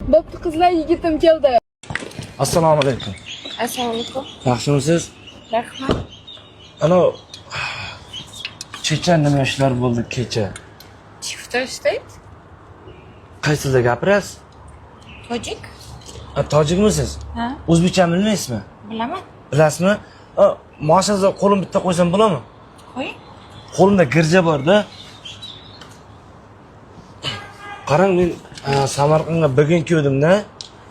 Bo'pti qizlar, yigitim keldi. Assalomu alaykum. Assalomu alaykum. Yaxshimisiz? Rahmat. Ana checha nima ishlar bo'ldi kecha? Chifta ishlaydi. Qaysi tilda gapirasiz? Tojik? Ha, tojikmisiz? Ha, O'zbekcha bilmaysizmi? bilaman. Bilasizmi? Ha, mashinangizga qo'lim bitta qo'ysam bo'ladimi? Qo'ying. Qo'limda girja bor-da. Qarang, men Samarqandga bugun keldim-da.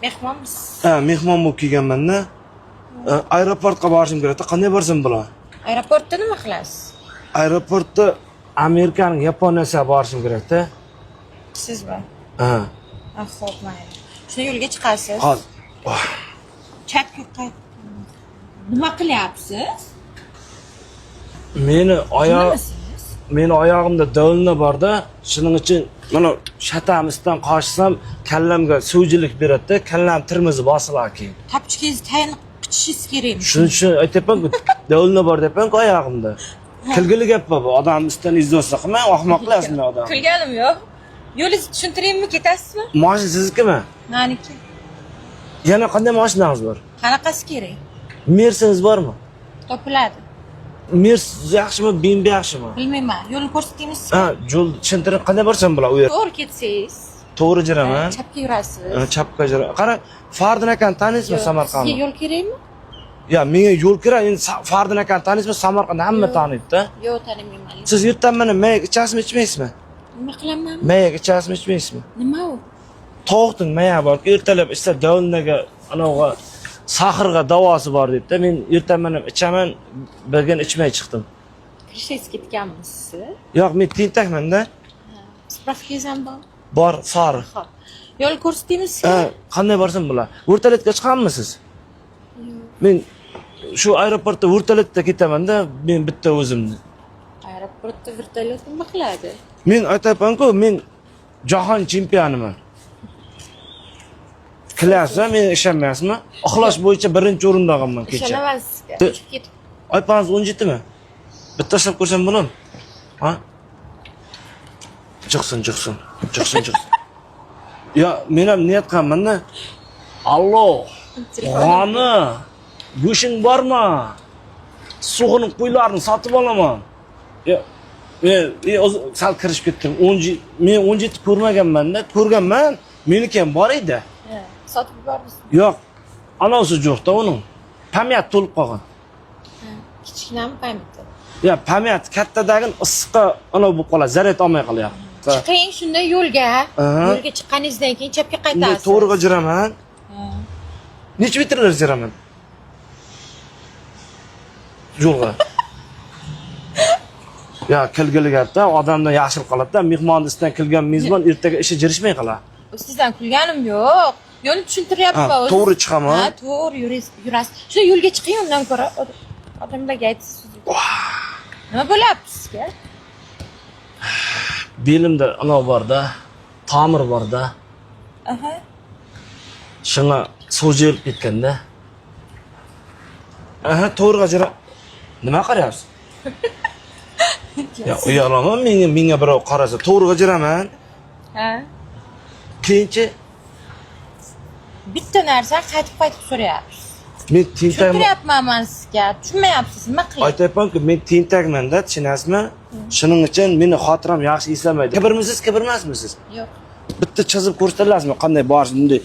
Mehmonmiz. Ha, mehmon bo'lib kelganman-da. Aeroportga borishim kerak-da. Qanday borsam bo'ladi? Aeroportda nima qilasiz? Aeroportda Amerikaning Yaponiyasiga borishim kerak-da. Sizmi? Ha. Ha, xo'p, mayli. Shunda yo'lga chiqasiz. Hozir. Chapga qayt. Nima qilyapsiz? Meni oyoq Nimasiz? Meni oyog'imda do'lni borda, shuning uchun mana shatamizdan qochsam kallamga suvjilik beradi-da, kallam tirmizi bosiladi keyin. Tapchikangizni tayin qichishingiz kerakmi? Shuning uchun aytyapman-ku, do'lni bor deyapman-ku oyog'imda. Kulgili gap bu, odam ustidan izdosla qilmang, ahmoq qilasizmi odam. Kulganim yo'q. Yo'lingizni tushuntiraymi, ketasizmi? Mashina siznikimi? Maniki. Yana qanday mashinangiz bor? Qanaqasi kerak? Mersingiz bormi? Topiladi. Mers yaxshimi, BMW yaxshimi? Bilmayman. Yo'lni ko'rsataymi sizga? Ha, yo'l tushuntirib qanday borsam bo'ladi u yer? To'g'ri ketsangiz, To'g'ri jiraman. chapga yurasiz. Ha, chapga jira. Qarang, Fardin akani taniysizmi Yo'q, Samarqandni? Sizga yo'l kerakmi? Ya menga yo'l kerak, endi Fardin akani taniysizmi? Samarqandda hamma taniydi-da. Yo'q, tanimayman. Siz ertan mana mayak ichasizmi, ichmaysizmi? Nima qilaman? Mayak ichasizmi, ichmaysizmi? Nima u? Tovuqning mayagi bor, ertalab ichsa davlinaga, anavga sahrga davosi bor debdi. Men ertan mana ichaman, bir kun ichmay chiqdim. Kirishingiz ketganmisiz? Yo'q, men tentakman-da. Spravkangiz ham bor. Bor, sori. Xo'p. Yo'l ko'rsataymi sizga? Ha, qanday borsam bo'ladi? Vertolyotga chiqamisiz? Men shu aeroportda vertolyotda ketaman-da, men bitta o'zimni. Aeroportda vertolyot nima qiladi? Men aytyapman-ku, men jahon chempioniman. Kulyapsizmi? Men ishonmayapsizmi? Uxlash bo'yicha birinchi o'rinda olganman kecha. Ishonaman sizga. Uchib ketib. iPhone'ingiz 17 mi? Bitta ishlab ko'rsam bo'ladimi? Ha? Chiqsin, chiqsin. Chiqsin, chiqsin. Ya, men ham niyat qilaman-da. Allo. G'ani. Go'shing bormi? Sug'ini qo'ylarini sotib olaman. Ya, o'zi sal kirishib ketdim. 10 men 17 ko'rmaganman-da, ko'rganman. Meniki ham bor edi. Ha, Sotib yubordingiz. Yo'q. Anavsi yo'q-da uning. Pamyat to'lib qolgan. Kichkinami pamyati? Ya pamyat kattadagin issiqqa anav bo'lib qoladi, zaryad olmay qolyapti. Chiqing shunda yo'lga. Aha. Yo'lga chiqqaningizdan keyin chapga Bunday qaytasiz. to'g'riga jiraman. Necha metrlar jiraman? Yo'lga. Ya kilgili gapda odamdan yaxshilik qoladi-da, mehmonni ustidan kilgan mezbon ertaga ishi jirishmay qoladi. Sizdan kulganim yo'q. Yo'lni tushuntiryapman Ha, o'zi. to'g'ri chiqaman. Ha, to'g'ri yurasiz. Shunda yo'lga chiqing undan ko'ra odamlarga aytasiz. Nima bo'lyapti sizga? Belimda anov borda, tomir borda. Aha. Shunga suv jilib ketganda. Aha, to'g'riga jira. Nima qarayapsiz? Ya uyalaman menga birov qarasa, to'g'riga jiraman. Ha. Keyinchi Bitta narsani qaytib-qaytib so'rayapsiz. Men tentakman. Tushuntiryapman man sizga. Tushunmayapsiz, nima qilay? Aytyapman-ku, men tentakman-da, tushunasizmi? Shuning uchun meni xotiram yaxshi eslamaydi. Kibrmisiz, kibrmasmisiz? Yo'q. Bitta chizib ko'rsatalasizmi? Qanday borish bunday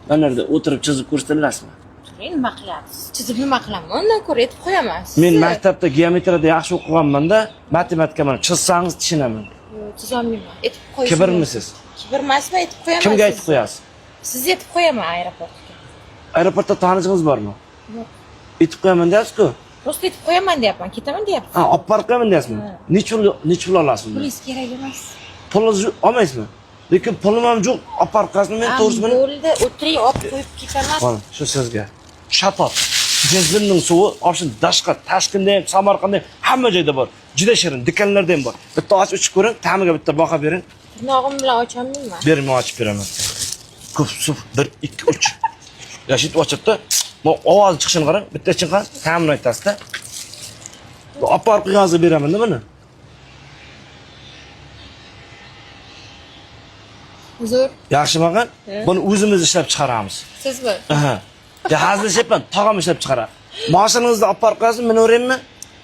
mana yerda o'tirib chizib ko'rsatalasizmi? Turing, nima qilyapsiz? Chizib nima qilaman? Undan ko'ra aytib qo'yaman. Men maktabda geometriyada yaxshi o'qiganman-da, matematika mana chizsangiz tushunaman. Yo'q, chizolmayman. Aytib qo'yish. Kibrmisiz? Kibr emasmi, aytib qo'yaman. Kimga aytib qo'yasiz? Siz aytib qo'yaman aeroportga. Aeroportda tanishingiz bormi? Yo'q. Aytib qo'yaman deyapsiz-ku. Просто aytib qo'yaman deyapman, ketaman deyapsiz. Ha, olib borib qo'yaman deyapsizmi? Necha pul, necha pul olasiz undan? Pulingiz kerak emas. Pulingizni olmaysizmi? Lekin pulim ham yo'q, olib borib qo'yasizmi men to'g'risi buni? Bo'ldi, o'tiring, olib qo'yib ketaman. Mana shu sizga. Shatot. Jizimning suvi obshin dashqa, Toshkentda ham, Samarqandda ham hamma joyda bor. Juda shirin, do'konlarda ham bor. Bitta ochib ichib ko'ring, ta'miga bitta baho bering. Tirnog'im bilan ocholmayman. Bering, men ochib beraman. Ko'p suv 1 2 3. Ya shit ochibdi. Bu ovozi chiqishini qarang, bitta iching qarang, ta'mini aytasizda. Olib borib qo'yganingizga beraman-da buni. Zo'r. Yaxshimi? Buni o'zimiz ishlab chiqaramiz. Sizmi? Aha. Ya hazillashyapman, tog'am ishlab chiqaradi. Mashinangizni olib borib qo'yasiz, minaveraymi?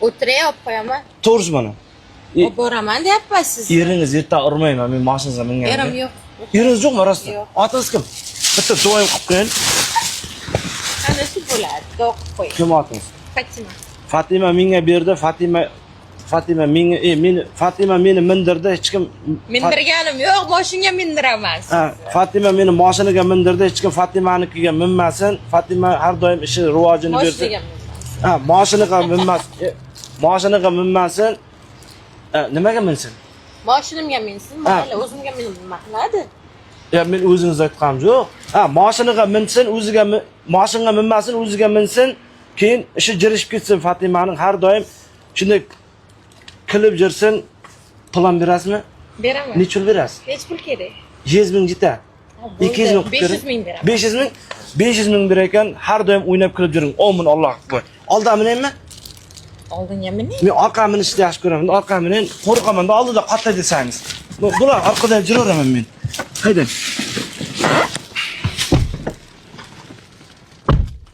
O'tiray, olib qo'yaman. To'g'risi mana. Olib boraman deyapman siz. Eringiz erta urmayman, men mashinangizga minganim. Erim yo'q. Eringiz yo'qmi rostdan? Yo'q. Otingiz kim? Bitta duoyim qilib qo'ying. Ana shu bo'ladi. Duo qilib qo'ying. Kim otingiz? Fatima. Fatima menga berdi, Fatima Fatima menga meni Fatima meni mindirdi, hech kim Mindirganim yo'q, moshinga mindiraman. Ha, Fatima meni mashinaga mindirdi, hech kim Fatimanikiga minmasin. Fatima har doim ishi rivojini bersin. Moshinaga minmasin. Ha, mashinaga minmas. Mashinaga minmasin. Nimaga minsin? Moshinimga minsin, mayli, o'zimga minib nima qiladi? Ya men o'zingiz aytganim yo'q. Ha, mashinaga minsin, o'ziga mashinaga minmasin, o'ziga minsin. Keyin ishi jirishib ketsin Fatimaning har doim shunday kilib jirsin. Plan berasizmi? Beraman. Necha pul berasiz? Necha pul kerak? 100 ming jita. 200 ming qilib 500 ming beraman. 500 ming? 500 ming berar ekan, har doim o'ynab kulib yuring. Omin Alloh qo'y. Oldan minaymi? Oldinga mining. Men orqa minishni yaxshi ko'raman. Orqa minin, qo'rqaman-da oldida qatla desangiz. Bular orqadan juraveraman men. Haydang.